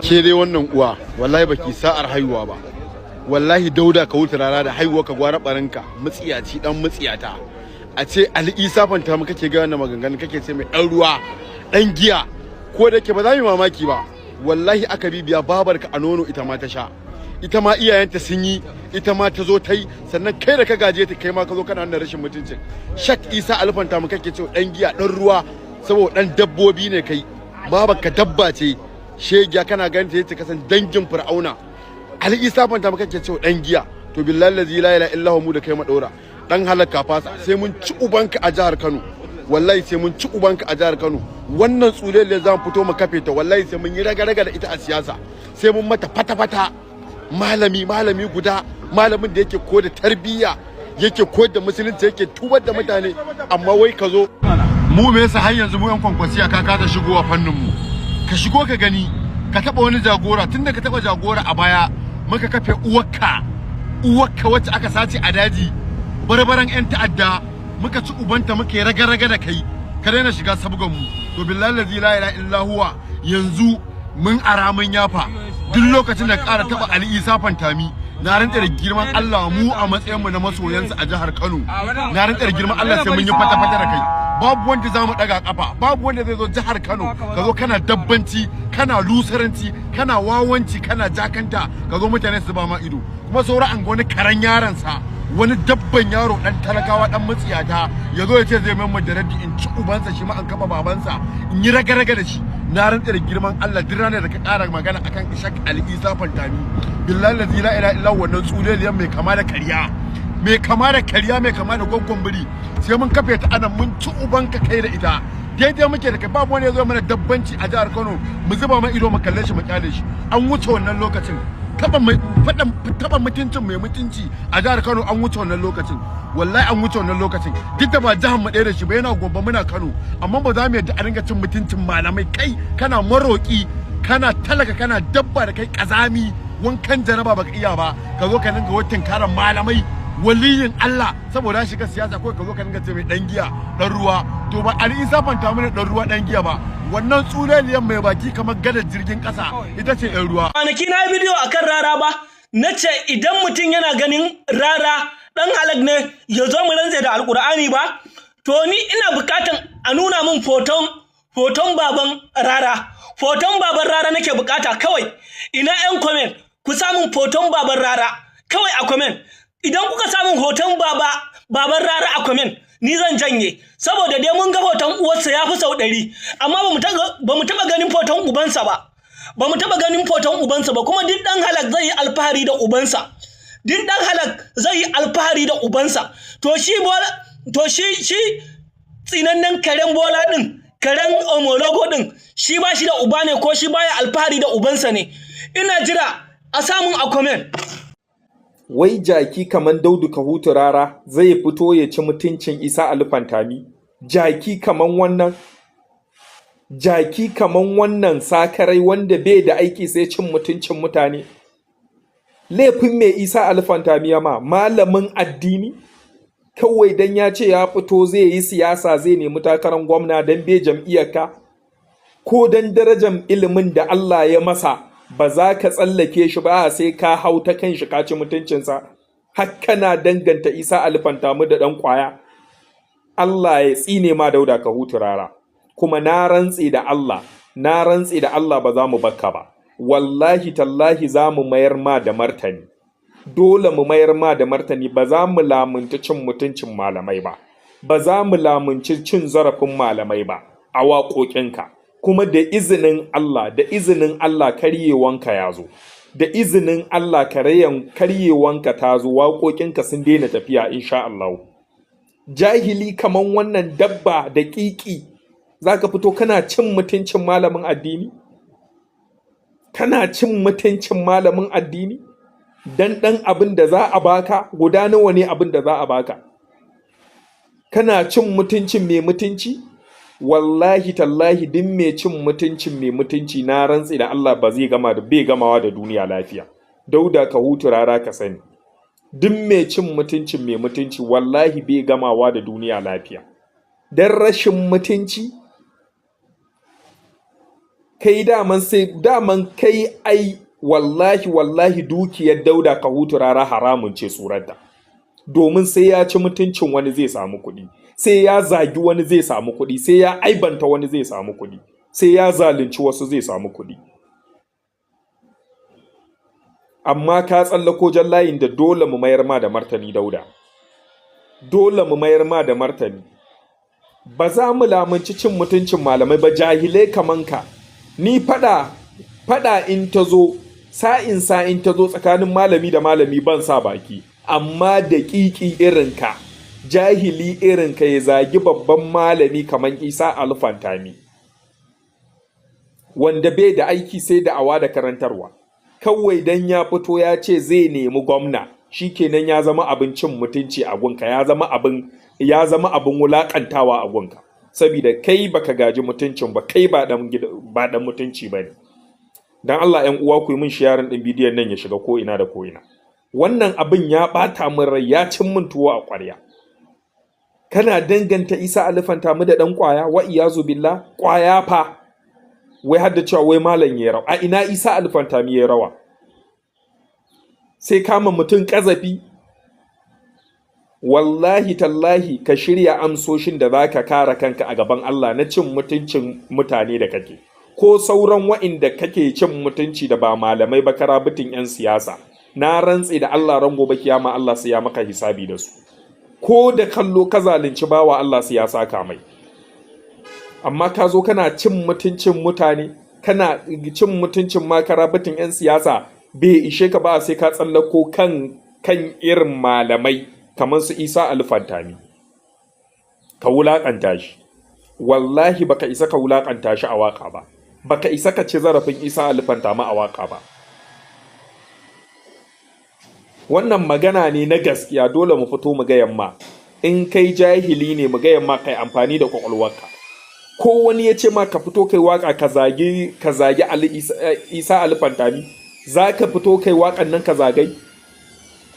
Ke dai wannan uwa, wallahi baki sa'ar haihuwa ba. Wallahi Dauda Kahutu Rarara, da haihuwa ka gwara barinka. Mutsiyaci dan mutsiyata. A ce Ali Isa Fantami kake ga wannan maganganun, kake ce mai dan ruwa, dan giya. Ko da ke ba za mu mamaki ba, wallahi aka bibiya babarka a nono ita ma ta sha, ita ma iyayenta sun yi, ita ma ta zo ta yi. Sannan kai da ka gaje ta, kai ma ka zo kana wannan rashin mutuncin. Sheikh Isa Ali Fantami kake ce dan giya, dan ruwa, saboda dan dabbobi ne kai. Babarka dabba ce, shegiya, kana ganin ta yace kasan dangin Fir'auna. Ali Isa Fantami kake ce dan giya. To billahi la ilaha illa mu da kai ma dora dan halaka fasa, sai mun ci ubanka a jihar Kano. Wallahi sai mun ci ubanka a jihar Kano. Wannan tsulele za mu fito mu kafe ta. Wallahi sai mun yi raga-raga da ita a siyasa, sai mun mata fata-fata. Malami, malami guda, malamin da yake koda tarbiyya, yake koyar da musulunci, yake tubar da mutane, amma wai ka zo. Mu me yasa har yanzu mu yan Kwankwasiya ka kasa shigowa fannin mu? Ka shigo ka gani, ka taba wani jagora. Tunda ka taba jagora a baya, muka kafe uwarka, uwarka wacce aka sace a daji, barbaran yan ta'adda, muka ci ubanta, muka yi raga-raga da kai, ka daina shiga sabgan mu. To billahi la ilaha illa huwa, yanzu mun ara mun yafa. Duk lokacin da ƙara taba Ali Isa Fantami, na rantsa da girman Allah, mu a matsayin mu na masoyansa a jihar Kano, na rantsa da girman Allah sai mun yi fata-fata da kai. Babu wanda zamu daga kafa, babu wanda zai zo jihar Kano ka zo kana dabbanci, kana lusaranci, kana wawanci, kana jakanta, ka zo mutane su ba ma ido. Kuma saura an ga wani karan yaron sa, wani dabban yaro, dan talakawa, dan mutsiyata, ya zo ya ce zai mai da raddi, in ci ubansa, shi ma an kafa babansa, in yi raga-raga da shi. Na rantsa da girman Allah, duk ranar da ka ƙara magana akan Ishaq Ali Isa Fantami, billahi la ilaha illa, wannan tsuleliyan mai kama da kariya, mai kama da kariya, mai kama da gwaggon biri, sai mun kafe ta anan, mun ci ubanka kai da ita. Daidai muke da kai. Babu wani ya zo mana dabbanci a jihar Kano mu zuba mai ido, mu kalle shi, mu kyale shi. An wuce wannan lokacin. Taba mai fadan, taba mutuncin mai mutunci a jihar Kano, an wuce wannan lokacin. Wallahi an wuce wannan lokacin. Duk da ba jihar mu ɗaya da shi ba, yana Gombe, muna Kano, amma ba za mu yadda a dinga cin mutuncin malamai. Kai kana maroki, kana talaka, kana dabba da kai, kazami, wankan janaba baka iya ba, ka zo ka dinga watan karan malamai, waliyin Allah, saboda shiga siyasa ko ka zo ka dinga ce mai dan giya, dan ruwa. To ba Ali Isa Fantami ne dan ruwa, dan giya ba. Wannan tsuleliyan mai baki kamar gadar jirgin kasa, ita ce yan ruwa. Kwanaki na yi bidiyo akan Rara ba, na ce idan mutum yana ganin Rara dan halak ne, ya zo mu rantse da Alkur'ani ba. To ni ina bukatan a nuna min hoton baban Rara. Hoton baban Rara nake bukata kawai. Ina yan comment? Ku samun hoton baban Rara kawai a comment. Idan kuka samun hoton baban Rara a comment, ni zan janye, saboda dai mun ga hoton uwarsa ya fi sau 100, amma ba mu taɓa ganin hoton ubansa ba. Ba mu taɓa ganin hoton ubansa ba. Kuma duk ɗan halak zai yi alfahari da ubansa. Duk ɗan halak zai yi alfahari da ubansa. To shi Bola, to shi tsinannen karen Bola ɗin, karen Omologo ɗin, shi ba shi da uba ne, ko shi baya alfahari da ubansa ne? Ina jira a samun a comment. Wai jaki kaman Daudu Kahutu Rara zai fito ya ci mutuncin Isa Ali Fantami? Jaki kaman wannan, jaki kaman wannan, sakarai wanda bai da aiki sai cin mutuncin mutane. Laifin mai Isa Ali Fantami ma malamin addini? Kawai dan ya ce ya fito zai yi siyasa, zai nemi takarar gwamna, dan bai jam'iyyarka, ko dan darajar ilimin da Allah ya masa, ba za ka tsallake shi ba, sai ka hau ta kan shi ka ci mutuncinsa, har kana danganta Isa Ali Fantami da ɗan ƙwaya. Allah ya tsine ma, Dauda Kahutu Rara. Kuma na rantse da Allah, na rantse da Allah, ba za mu bakka ba. Wallahi tallahi za mu mayar ma da martani. Dole mu mayar ma da martani. Ba za mu lamunci cin mutuncin malamai ba, ba za mu lamunci cin zarafin malamai ba a waƙoƙinka. Kuma da izinin Allah, da izinin Allah, karyewanka ya zo. Da izinin Allah karyewanka ta zo, waƙoƙinka sun daina tafiya, insha Allah. Jahili kaman wannan, dabba da ƙiƙi, za ka fito kana cin mutuncin malamin addini? Kana cin mutuncin malamin addini dan ɗan abin da za a baka? Guda nawa ne abin da za a baka? Kana cin mutuncin mai mutunci. Wallahi tallahi, duk mai cin mutuncin mai mutunci, na rantsi da Allah ba zai gama da bai gamawa da duniya lafiya. Dauda Kahutu Rara, ka sani, duk mai cin mutuncin mai mutunci, wallahi bai gamawa da duniya lafiya, dan rashin mutunci. Kai daman sai daman kai ai wallahi wallahi dukiyar Dauda Kahutu Rara haramun ce tsurarta. Domin sai ya ci mutuncin wani zai samu kuɗi, sai ya zagi wani zai samu kuɗi, sai ya aibanta wani zai samu kuɗi, sai ya zalunci wasu zai samu kuɗi. Amma ka tsallako jan layin da dole mu mayar ma da martani, Dauda. Dole mu mayar ma da martani. Ba za mu lamunci cin mutuncin malamai ba, jahilai kaman ka. Ni fada fada in ta zo, sa'in sa'in ta zo tsakanin malami da malami ban sa baki, amma da ƙiƙi irinka, jahili irinka ya zagi babban malami kaman Isa Ali Fantami, wanda bai da aiki sai da awa da karantarwa. Kawai dan ya fito ya ce zai nemi gwamna, shikenan ya zama abin cin mutunci a gunka, ya zama abin wulakantawa a gunka, saboda kai baka gaji mutuncin ba, kai ba dan mutunci bane. Dan Allah 'yan uwa, ku yi min sharing din bidiyon nan ya shiga ko ina da ko ina. Wannan abin ya bata min rai, ya cin min tuwo a ƙwarya. Kana danganta Isa Ali Fantami da dan kwaya, wa iyazu billah. Kwaya fa, wai har da cewa wai malam ya rawa. A ina Isa Ali Fantami ya rawa? Sai kama mutum kazafi. Wallahi tallahi ka shirya amsoshin da za ka kare kanka a gaban Allah na cin mutuncin mutane da kake, ko sauran wa'inda kake cin mutunci da ba malamai ba, karabitin 'yan siyasa. Na rantse da Allah, ran gobe kiyama Allah sai ya maka hisabi da su. Ko da kallo ka zalunci bawa, Allah sai ya saka mai. Amma ka zo kana cin mutuncin mutane, kana cin mutuncin ma karabitin 'yan siyasa bai ishe ka ba, sai ka tsallako kan irin malamai kamar su Isa Ali Fantami ka wulakanta shi. Wallahi baka isa ka wulakanta shi a waka ba, baka isa ka ci zarafin Isa Ali Fantami a waka ba. Wannan magana ne na gaskiya, dole mu fito mu ga yamma. In kai jahili ne, mu ga yamma kai amfani da kwakwalwarka. Ko wani ya ce ma ka fito kai waka ka zagi Ali Isa Ali Fantami, za ka fito kai wakan nan ka zagai?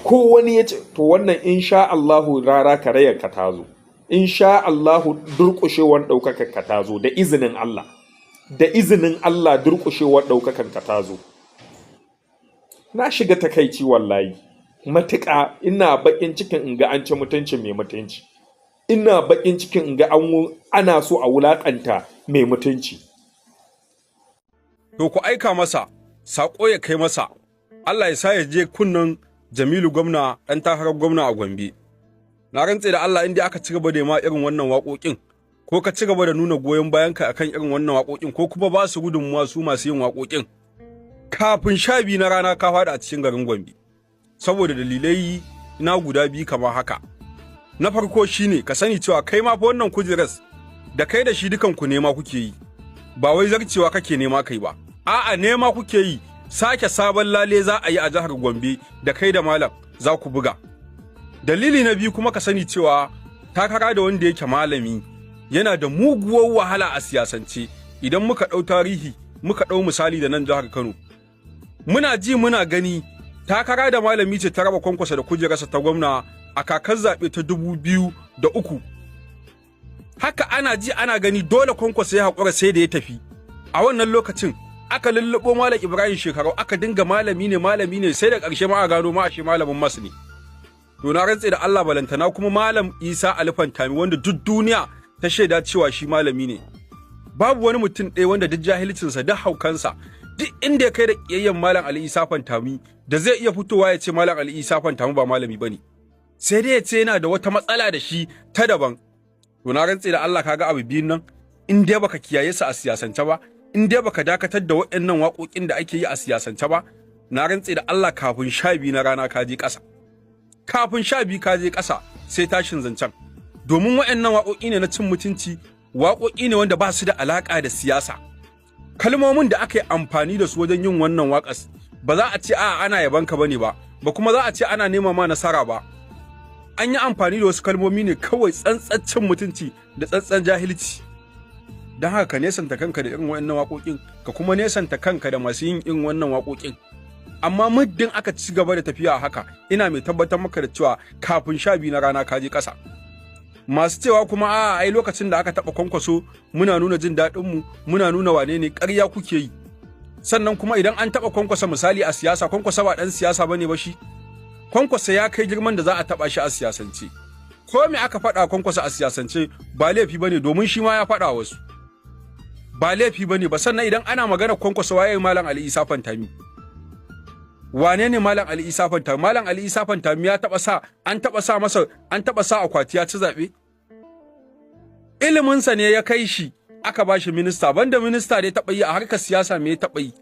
Ko wani ya ce to wannan, insha Allahu Rara karayar ka tazo, insha Allahu durƙushewar ɗaukakar ka tazo, da izinin Allah, da izinin Allah durƙushewar ɗaukakar ka tazo. Na shiga takaici wallahi matuƙa. Ina baƙin cikin in ga an ci mutuncin mai mutunci. Ina baƙin cikin in ga ana so a wulaƙanta mai mutunci. To ku aika masa, saƙo ya kai masa, Allah ya sa ya je kunnen Jamilu Gwamna, ɗan takarar gwamna a Gombe. Na rantse da Allah, inda aka ci gaba da ma irin wannan waƙoƙin, ko ka ci gaba da nuna goyon bayanka akan irin wannan waƙoƙin, ko kuma ba su gudunmuwa su masu yin waƙoƙin, kafin 12 na rana ka faɗi a cikin garin Gombe. Saboda dalilai na guda biyu kamar haka. Na farko shine ka sani cewa kai ma fa wannan kujeras da kai da shi dukan ku nema kuke yi. Ba wai zarcewa kake nema kai ba. A'a, nema kuke yi, sake sabon lale za a yi a jihar Gombe, da kai da malam za ku buga. Dalili na biyu kuma, ka sani cewa takara da wanda yake malami yana da muguwar wahala a siyasance. Idan muka ɗau tarihi, muka ɗau misali da nan jihar Kano. Muna ji muna gani, takara da malami ce ta raba Kwankwasa da kujerarsa ta gwamna a kakar zaɓe ta 2003. Haka ana ji ana gani dole Kwankwasa ya haƙura sai da ya tafi. A wannan lokacin aka lulluɓo Malam Ibrahim Shekarau, aka dinga malami ne, malami ne, sai da ƙarshe ma a gano ma ashe malamin masu ne. To na rantse da Allah, balantana kuma Malam Isa Ali Fantami, wanda duk duniya ta shaida cewa shi malami ne. Babu wani mutum ɗaya wanda duk jahilcinsa, duk haukansa, duk inda ya kai da ƙiyayyen Malam Ali Isa Fantami, da zai iya fitowa ya ce Malam Ali Isa Fantami ba malami bane. Sai dai ya ce yana da wata matsala da shi ta daban. To na rantse da Allah, kaga abu biyun nan, in dai baka kiyaye su a siyasance ba, in dai baka dakatar da waɗannan waƙoƙin da ake yi a siyasance ba, na rantse da Allah, kafin 12 na rana ka je ƙasa. Kafin 12 ka je ƙasa, sai tashin zancen. Domin waɗannan waƙoƙi ne na cin mutunci, waƙoƙi ne wanda ba su da alaƙa da siyasa. Kalmomin da aka yi amfani da su wajen yin wannan waƙas, ba za a ce a'a ana yabanka bane ba, ba kuma za a ce ana nema ma nasara ba. An yi amfani da wasu kalmomi ne kawai, tsantsan mutunci da tsantsan jahilci. Don haka ka nesanta kanka da irin wannan waƙoƙin, ka kuma nesanta kanka da masu yin irin wannan waƙoƙin. Amma muddin aka ci gaba da tafiya haka, ina mai tabbatar maka da cewa kafin 12 na rana ka je ƙasa. Masu cewa kuma a ai lokacin da aka taɓa Kwankwaso muna nuna jin daɗin mu, muna nuna wane ne, ƙarya kuke yi. Sannan kuma idan an taɓa Kwankwasa misali a siyasa, Kwankwasa ba ɗan siyasa bane ba. Shi Kwankwasa ya kai girman da za a taɓa shi a siyasance. Ko me aka faɗa Kwankwasa a siyasance ba laifi bane, domin shi ma ya faɗa wasu, ba laifi bane ba. Sannan idan ana magana Kwankwasa, waye Malam Ali Isa Fantami? Wane ne Malam Ali Isa Fantami? Malam Ali Isa Fantami ya taɓa sa an taɓa sa masa, an taɓa sa akwati ya ci zaɓe? Iliminsa ne ya kai shi aka ba shi minista. Banda minista da ya taɓa yi a harkar siyasa, me ya taɓa yi?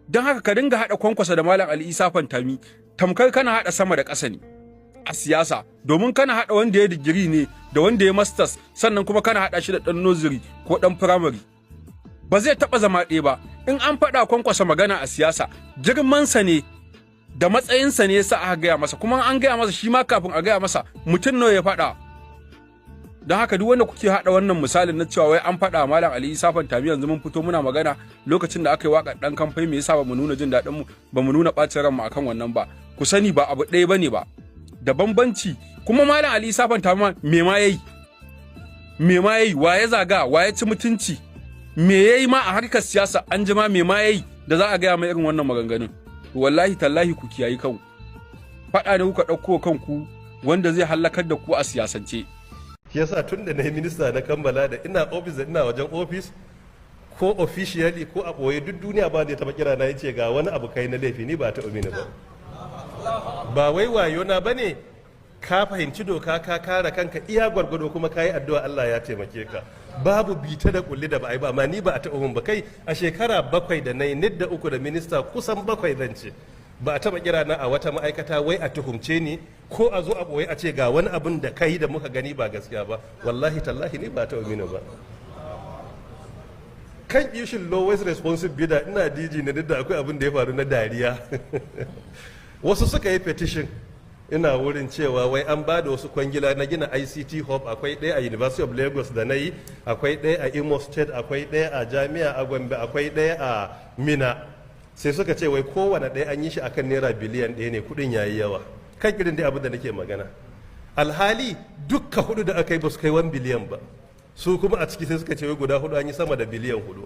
Don haka ka dinga haɗa Kwankwasa da Malam Ali Isa Fantami tamkar kana haɗa sama da ƙasa ne a siyasa, domin kana haɗa wanda ya digiri ne da wanda ya masters, sannan kuma kana haɗa shi da ɗan nursery ko ɗan firamare. Ba zai taɓa zama ɗaya ba. In an faɗa Kwankwasa magana a siyasa, girmansa ne da matsayinsa ne yasa aka gaya masa. Kuma an gaya masa, shi ma kafin a gaya masa mutum nawa ya faɗa? Don haka duk wanda kuke haɗa wannan misalin na cewa wai an faɗa Malam Ali Isa Fantami, yanzu mun fito muna magana, lokacin da aka yi waƙar ɗan kamfai me yasa ba mu nuna jin daɗin mu ba, mu nuna ɓacin ranmu akan wannan ba? Ku sani ba abu ɗaya bane ba, da bambanci. Kuma Malam Ali Isa Fantami ma me ma yayi? Me ma yayi? Wa ya zaga? Wa ya ci mutunci? Me yayi ma a harkar siyasa? An jima me ma yayi da za a gaya mai irin wannan maganganun? Wallahi tallahi ku kiyayi kanku. Faɗa ne kuka ɗauko kanku wanda zai hallakar da ku a siyasance. Shi yasa tun da na yi minista na kammala, da ina ofis da ina wajen ofis, ko officially ko a ɓoye, duk duniya ba da ya taɓa kira na yace ga wani abu kai na laifi. Ni ba taɓa mini ba. Ba wai wayo na bane. Ka fahimci doka, ka kare kanka iya gwargwado, kuma ka yi addu'a, Allah ya taimake ka. Babu bita da kulli da ba a yi ba, amma ni ba a taɓa mun ba. Kai, a shekara 7 da na yi nidda 3 da minista, kusan 7 zan ce, ba a taɓa kira na a wata ma'aikata wai a tuhumce ni ko a zo a ɓoye a ce ga wani abin da kai da muka gani ba gaskiya ba. Wallahi tallahi ni ba taɓa mini ba. Kan issue-n lowest responsive bidder, ina DG na duk da akwai abin da ya faru na dariya. Wasu suka yi petition, ina wurin, cewa wai an ba da wasu kwangila na gina ICT hub. Akwai ɗaya a University of Lagos da na yi, akwai ɗaya a Imo State, akwai ɗaya a jami'a a Gombe, akwai ɗaya a Mina. Sai suka ce wai kowane ɗaya an yi shi akan naira biliyan 1 ne, kuɗin yayi yawa. Kan irin dai abin da nake magana, alhali dukka hudu da aka yi ba su kai 1 biliyan ba. Su kuma a ciki sai suka ce wai guda hudu an yi sama da biliyan 4.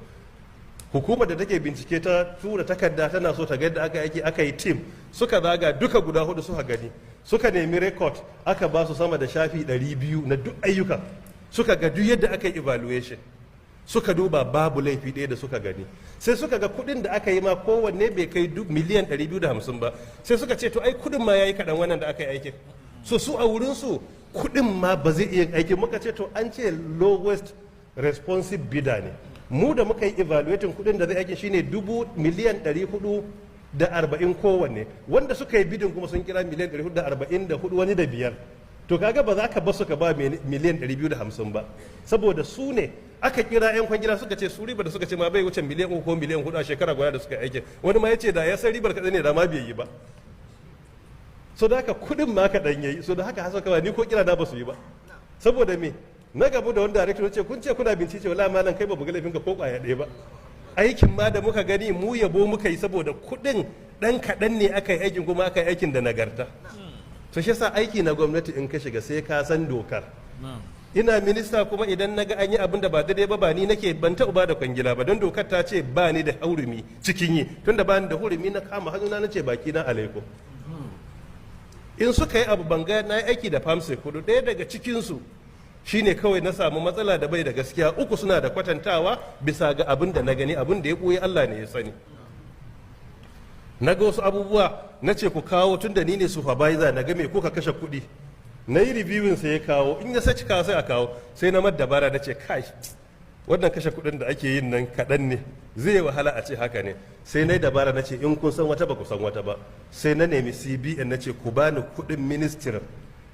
Hukumar da take bincike ta tura takarda tana so ta ga yadda aka yi. Aka yi team, suka zaga duka guda hudu, suka gani, suka nemi record, aka ba su sama da shafi 200 na duk ayyuka. Suka ga duk yadda aka yi evaluation, suka duba, babu laifi ɗaya da suka gani. Sai suka ga kuɗin da aka yi ma kowanne bai kai duk miliyan 250 ba. Sai suka ce to ai kuɗin ma yayi kaɗan wannan da aka yi aikin. So su a wurinsu kuɗin ma ba zai iya aikin. Muka ce to an ce lowest responsive bidder ne. Mu da muka yi evaluating, kuɗin da zai aikin shine 440,000,000 kowanne. Wanda suka yi bidding kuma sun kira miliyan 444, wani da biyar. To kaga ba za ka basu ka ba miliyan 250 ba, saboda su ne aka kira. Yan kwangila suka ce su ribar da suka ce ma bai wuce miliyan 3 ko miliyan 4 a shekara guda da suka yi aikin. Wani ma ya ce da ya san ribar kaɗan ne da ma bai yi ba. So da haka kuɗin ma kaɗan yayi. So da haka hasa kawai ni ko kira na ba su yi ba. Saboda me? Na gabu da wani director, ce kun ce kuna bincike. Wallahi malam, kai ba mu ga laifinka ko kwaya ɗaya ba. Aikin ma da muka gani, mu yabo muka yi, saboda kuɗin ɗan kaɗan ne aka yi aikin, kuma aka yi aikin da nagarta. To shi yasa aiki na gwamnati, in ka shiga sai ka san dokar. Ina minista kuma, idan na ga an yi abin da ba daidai ba, ba ni nake ban taɓa ba da kwangila ba, don dokar ta ce ba ni da hurumi cikin yi. Tunda ba ni da hurumi, na kama hannuna, na ce baki na alaikum. In suka yi abu banga na yi aiki da famsek hudu, ɗaya daga cikinsu shine kawai na samu matsala da bai da gaskiya. Uku suna da kwatantawa bisa ga abin da na gani. Abin da ya ɓoye Allah ne ya sani. Na ga wasu abubuwa, na ce ku kawo, tun da ni ne supervisor, na ga me kuka kashe kuɗi. Na yi reviewing, sai ya kawo. In ya saci kawo sai a kawo. Sai na mar dabara, na ce kai, wannan kashe kuɗin da ake yin nan kaɗan ne, zai yi wahala a ce haka ne. Sai na yi dabara, na ce in kun san wata ba ku san wata ba. Sai na nemi CBN, na ce ku bani kuɗin ministry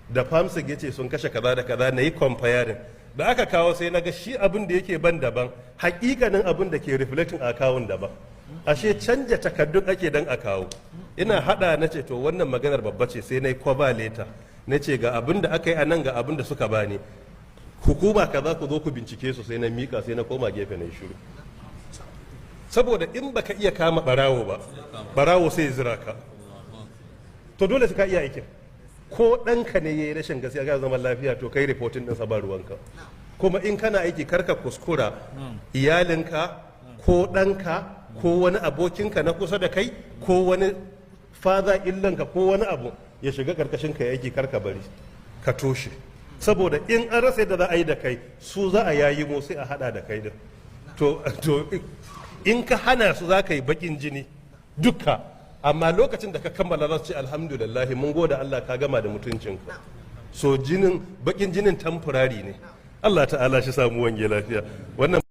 da famsek ya ce sun kashe kaza da kaza, na yi comparing. Da aka kawo, sai na ga shi abin da yake ban daban, hakikanin abin da ke reflecting a akawun daban. Ashe canja takardun ake dan a kawo. Ina hada, na ce to wannan maganar babba ce. Sai na yi cover letter, na ce ga abin da aka yi a nan, ga abin da suka bani, hukuma kaza ku zo ku bincike su. Sai na mika, sai na koma gefe na yi shiru, saboda in baka iya kama barawo ba, barawo sai ya zira ka. To dole sai ka iya aikin. Ko ɗanka ne ya yi rashin gaskiya ga zaman lafiya, to kai reporting ɗinsa, ba ruwanka. Kuma in kana aiki, karka kuskura iyalinka ko ɗanka ko wani abokinka na kusa da kai ko wani father in-law nka ko wani abu ya shiga karkashin ka aiki. Karka bari, ka toshe, saboda in an rasa yadda za a yi da kai, su za a yayi mu sai a hada da kai din. To in ka hana su, za ka yi bakin jini dukka, amma lokacin da ka kammala za su ce, "Alhamdulillah, mun gode Allah ka gama da mutuncinka." So jinin bakin jinin temporary ne. Allah Ta'ala shi samu wange lafiya wannan.